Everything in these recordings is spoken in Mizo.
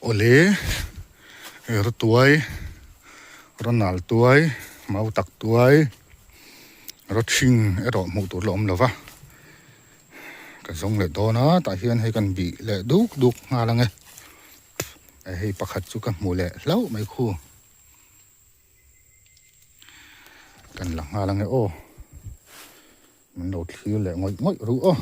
Awle rawtuai rawnal tuai mau tak tuai rawthing erawh hmuh tur la awm lo va ka zawng leh dawn a tah hian hei kan bih leh duk duk nghal ang e hei pakhat chu ka hmu leh hlauh mai khu. Kan la nghal ange aw. Min lo thlir leh ngawih ngawih ruh aw.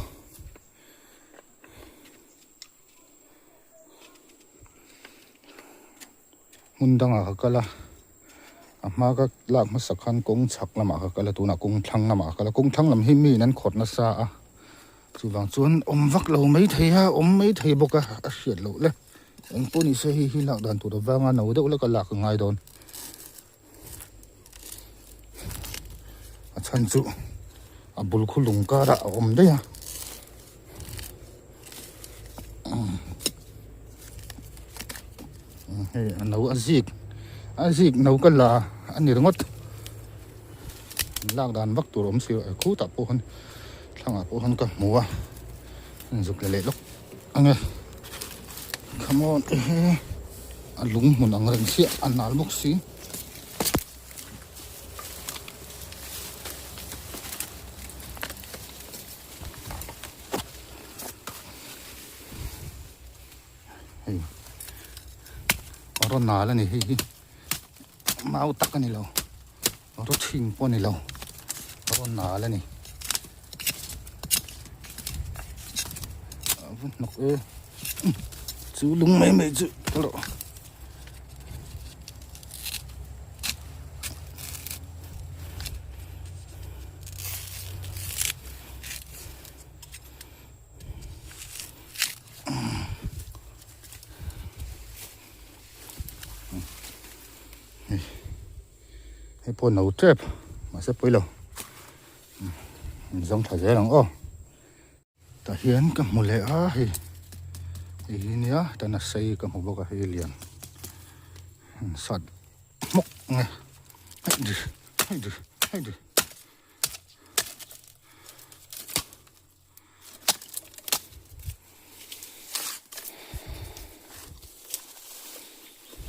Hmun dangah ka kal a, a hma ka lak hmasa khan kawng chhak lamah ka kal a, tunah kawng thlang lamah ka kal a. Kawng thlang lam hi miin an khawrh nasa a, chuvang chuan awm vak lo maithei a, awm maithei bawk a, a hriat loh le. Eng pawh ni se hei hi lak dan tur avanga no deuh leka lak a ngai dawn. A chhan chu a bul khu lung karah a awm daih a. Hei a no a zik a zik no ka la a ni ringawt. Lak dan vak tur awm si lo khutah pawh khan thlangah pawh khan ka hmu a zuk leh leh lawk. Ange come on ehe a lung hmun ang reng chiah a nal bawk si. Hei a rawn nal a ni hei hi mau tak a ni lo rawthing pawh a ni lo a rawn nal a ni. A va hnawk e chu lung mai mai chu ka rawh. Hei pawh no tep mahse pawi lo in zawng tha zel ang aw tah hian ka hmu leh a hei hei hi nia tan a sei ka hmu bawk a hei lian sat hmawk nge hei di hei di hei di.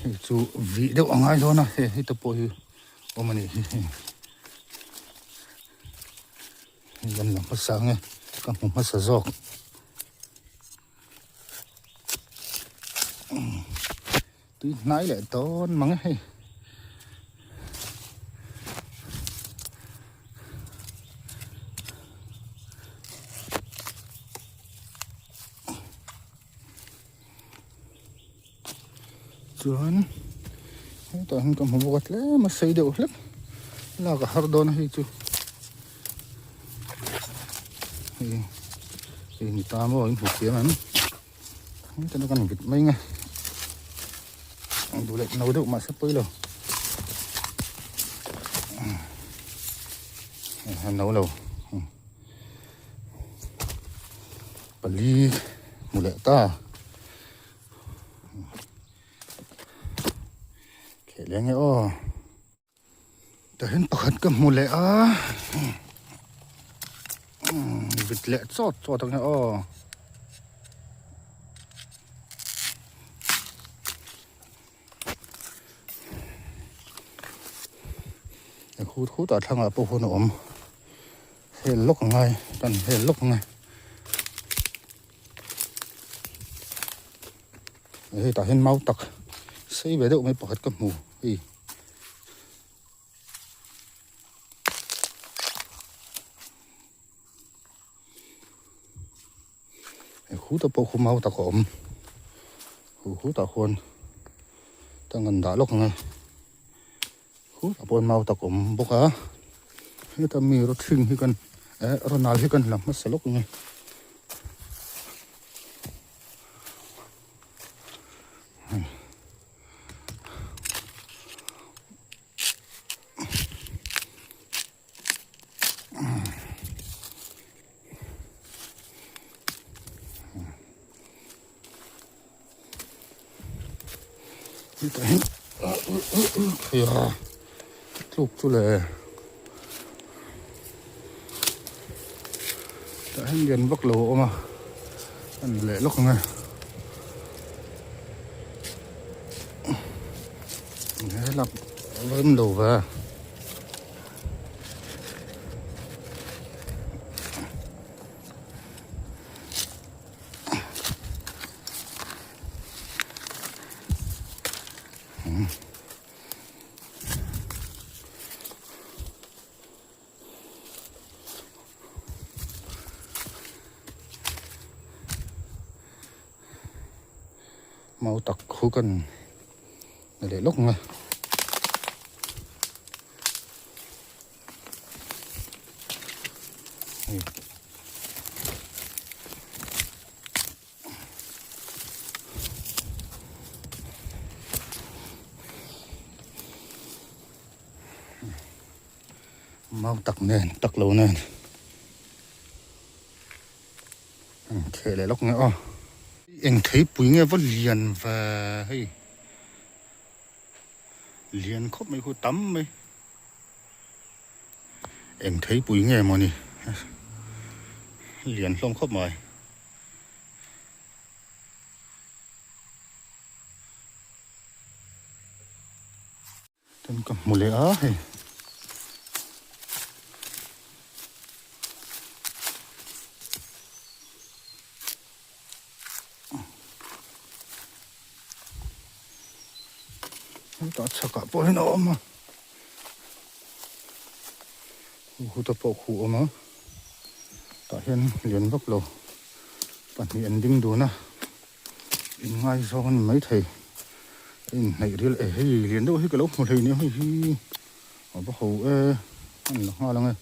Hei chu vih deuh a ngai dawn a hei hei te pawh hi awm a nih hi hei hei kan la hmasa ang e ka hmu hmasa zawk tui hnai leh dawn mang e hei. Chuan hetah hian ka hmu bawk a tlem a sei deuh hlek lak a har dawn a hei chu hei hei ni ta maw in hmu thiam em heta kan vit mai nge duh leh no deuh mahse pawi lo no lo. Pali hmu leh ta. Kheh leh nge aw. Tah hian pakhat ka hmu leh a. Vit leh chawt chawt ang nge aw. Khut khutah thlangah pawh hun a awm. Hel lawk a ngai kan hel lawk ang e hei tah hian mau tak sei ve deuh mai pakhat ka hmu hei khuta pawh khu mau tak a awm hu khutah khuan tang kan dah lawk ang e. Khutah pawh mau tak awm bawk a heta mi rawthing hi kan eh rawnal hi kan la hmasa lawk ang e. Hetah hian thia tluk chu le tah hian lian vak lo a awm a a ni leh lawk ang e. Lak rem lo ve. Mau tak khu kan ni leh lawk ang a. Mau tak nen tak lo nen theh leh lawk nge aw eng theipui nge va lian ve hei lian khawp mai khu tam mai eng theipui nge mawni lian hlawm khawp mai. Chuan ka hmu leh a hei. Hetah chhakah pawh hian a awm a. Huta pawh khu a awm a. Tah hian lian vak lo pahnih an ding dun a. Inngaizawng a ni maithei. A inhnaih rial e hei lian deuh hi ka lo hmu hlei nia hei hi a va ho e a ni la nghal ang e.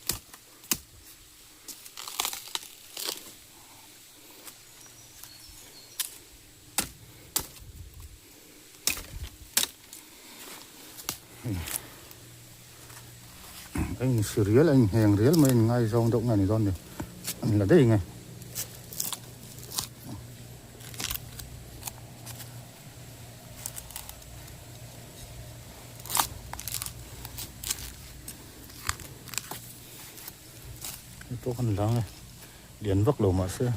A insi rial a inheng rial mai a inngaizawng deuh nge ni dawn ni an la daih nge. Hei pawh kan la nge lian vak lo mahse.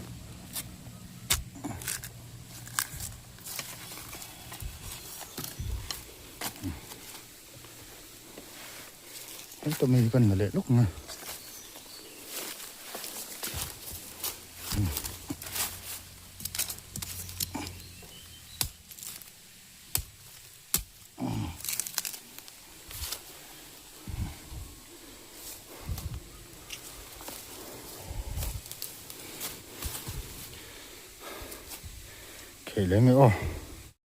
Heta mi hi kan la leh lawk ang e. Khei leh nge aw.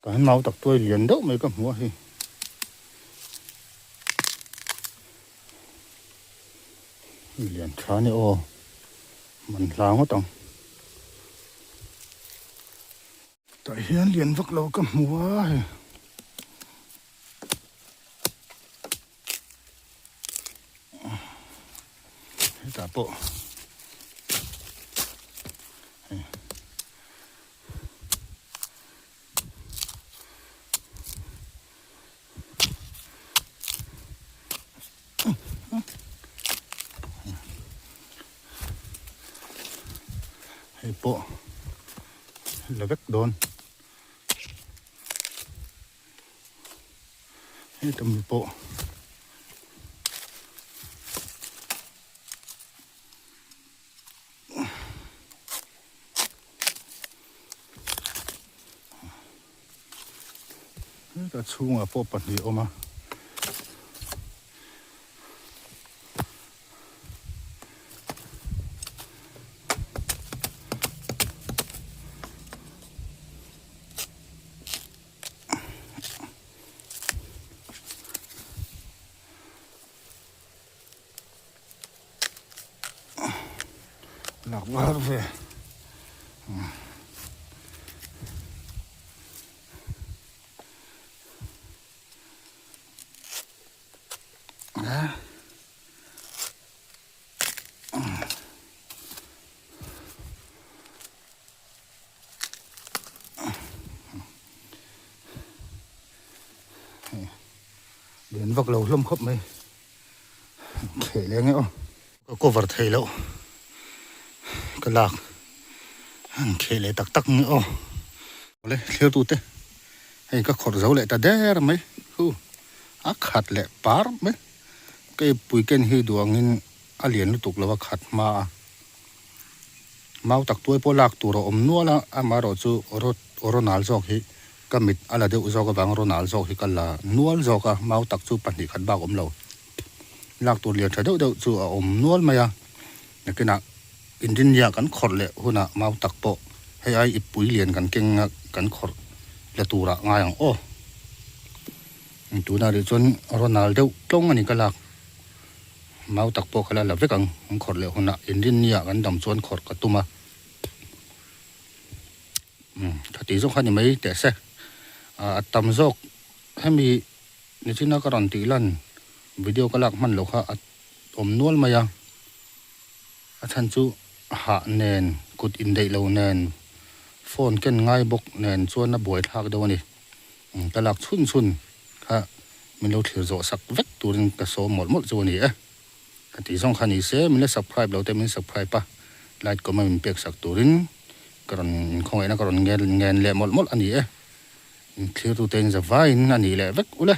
Tah hian mau tak tuai lian deuh mai ka hmu a hei. Lian tha a ni aw. Man hla ngawt ang. Tah hian lian vak lo ka hmu a hei. Hetah pawh hei hei pawh la vek dawn. Heta mi pawh heta chhungah pawh pahnih a awm a. Lak var ve. Lian vak lo hlawm khawp mai kheh leh nge aw ka cover thei loh ka lak an kheh leh tak tak nge aw awle thlir tu te hei ka khawrh zo leh ta der mai hu. A khat leh par mai. Ka ipui ken hi duh angin a lian lutuk lo a khat hma a. Mau tak tuai pawh lak tur a awm nual a, amaherawh chu Ronald zawk hi ka mit a la deuh zawk avang Ronald zawk hi ka la nual zawk a, mau tak chu pahnih khat bak awm lo. Lak tur lian tha deuh deuh chu a awm nual mai a, nakinah Inrinnia kan khawrh leh hunah mau tak pawh hei ai ipui lian kan keng a kan khawrh la turah ngai ang aw. Tunah rih chuan Ronald deuh tlawng a ni ka lak. Mau tak pawh ka la la vek ang, an khawrh leh hunah Inrinnia kan dam chuan khawrh ka tum a. Umm tha tih zawk kha ni mai teh se. A tam zawk hemi nichina ka rawn tih lan video ka lak hman loh kha a awm nual mai a. A chhan chu hah nen, kut indaih lo nen, phone ken ngai bawk nen chuan a buaithlak deuh a ni. Ka lak chhun chhun kha min lo thlir zawh sak vek turin ka sawm mawlh mawlh chu a ni e. Ka tih zawng kha ni se, min la subscribe lo te min subscribe a, like comment min pek sak turin ka rawn khawngaihna ka rawn ngen leh mawlh mawlh a ni e. Thlir tute in zavaiin a nih leh vek ule.